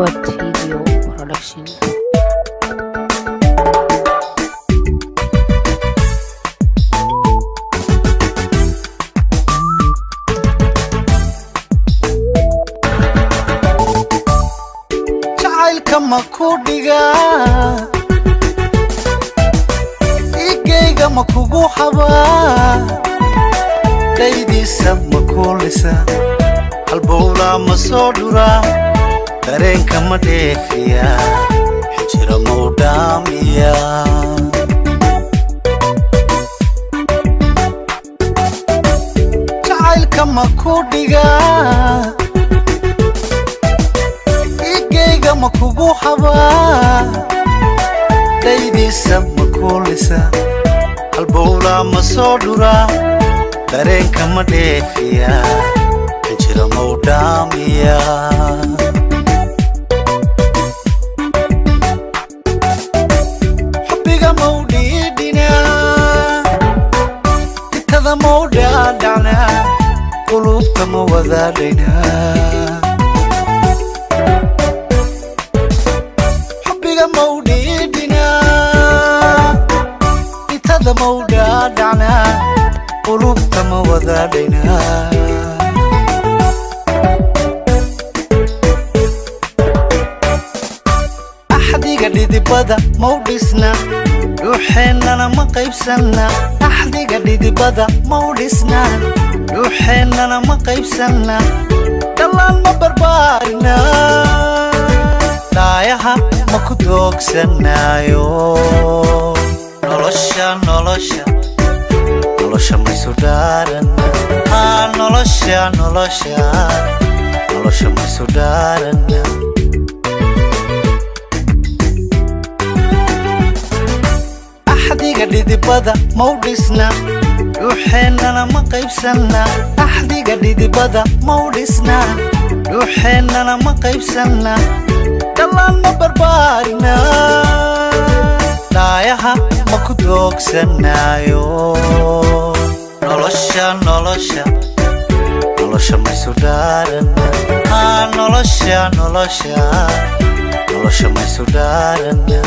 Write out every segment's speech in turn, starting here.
Gacanqabad Video Production. Jacaylka ma ku dhigaa? Igayga ma kugu habaa? Dhaydiisa ma kuulisa? Halbowlaa ma soo dhuraa? Dareenka ma dheefiyaa? Xijira mau dhaamiyaa? Jacaylka ma ku dhigaa? Igayga ma kugu habaa? Dhaydiisa ma kuulisa? Halbowlaa ma soo dhuraa? Dareenka ma dheefiyaa? Xinjira mau dhaamiyaa? Xubbiga mau dhiidhinaa? Itada mau dhaadhacnaa? Qulubta ma wadaadhaynaa? Xubbiga mau dhiidhinaa? Itada mau dhaadhacnaa? Qulubta ma wadaadhaynaa? Axdiga dhidibada mau dhisna? Dhuuxeennana ma qaybsanna? Axdiga dhidibada mau dhisna? Dhuuxeennana ma qaybsanna? Dhallaan ma barbaarina? Dhaayaha ma ku doogsanaayo? Nolosha, nolosha, nolosha maysu dhaarana? Haa, nolosha, nolosha, nolosha maysu dhaarana? Axdiga dhidibada mau dhisna? Dhuuxeennana ma qaybsanna? Axdiga dhidibada mau dhisna? Dhuuxeennana ma qaybsanna? Dhallaan ma barbaarina? Dhaayaha ma ku doogsanaayo? Nolosha, nolosha, nolosha maysu dhaarana? Haa, nolosha, nolosha, nolosha maysu dhaarana?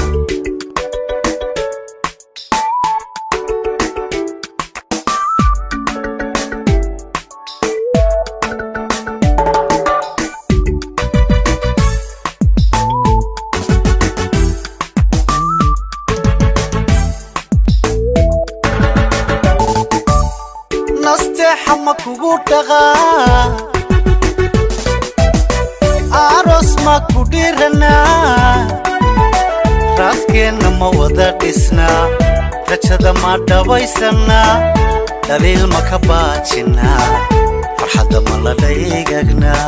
Nasteexa ma kugu dhaqaa? Aroos ma ku dhiranaa? Raaskeenna ma wada dhisnaa? Rajada ma dhabaysanaa? Dhaliil ma ka baajinaa? Farxadda ma la dhaygagnaa?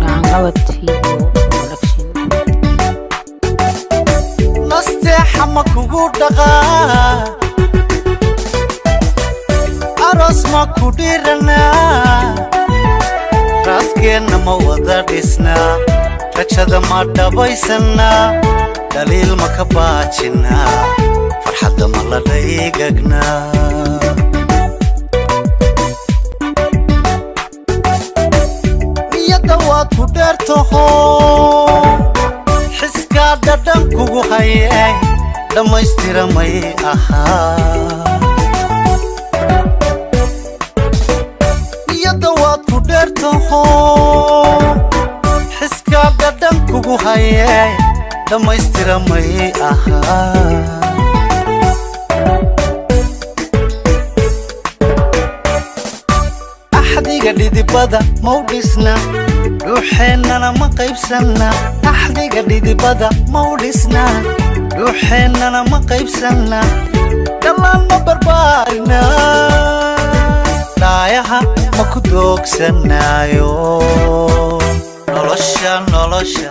Gacanqabad Video Production. Nasteexa ma kugu dhaqaa? Aroos ma ku dhiranaa? Raaskeenna ma wada dhisnaa? Rajada ma dhabaysanaa? Dhaliil ma ka baajinaa? Farxadda ma la dhaygagnaa? Niyadda waad ku dheertaho, xiskaa dhadhan kugu haye, dhammaystira may ahaa? Niyadda waad ku dheertaho, xiskaa dhadhan kugu haye, dhammaystira may ahaa? Axdiga dhidibada mau dhisna? Dhuuxeennana ma qaybsanna? Axdiga dhidibada mau dhisna? Dhuuxeennana ma qaybsanna? Dhallaan ma barbaarina? Dhaayaha ma ku doogsanaayo? Nolosha, nolosha,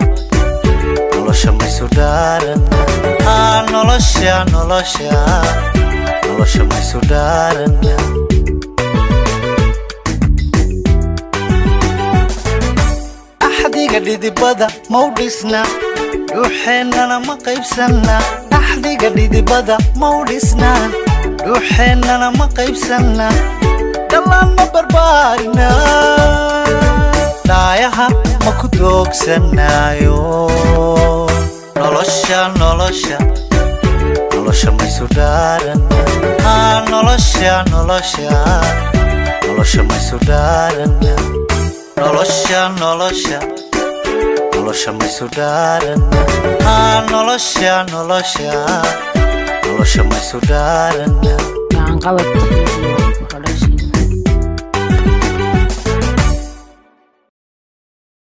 nolosha maysu dhaarana? Haa, nolosha, nolosha, nolosha maysu dhaarana? Axdiga dhidibada mau dhisna? Dhuuxeennana ma qaybsanna? Axdiga dhidibada mau dhisna? Dhuuxeennana ma qaybsanna? Dhallaan ma barbaarina? Dhaayaha Ma ku doogsanaayo nolosha, nolosha, nolosha maysu dhaarana? Nolosha, nolosha, nolosha maysu dhaarana? Nolosha, nolosha, nolosha maysu dhaarana? Nolosha, nolosha, nolosha maysu dhaarana? Gacanqabad TV.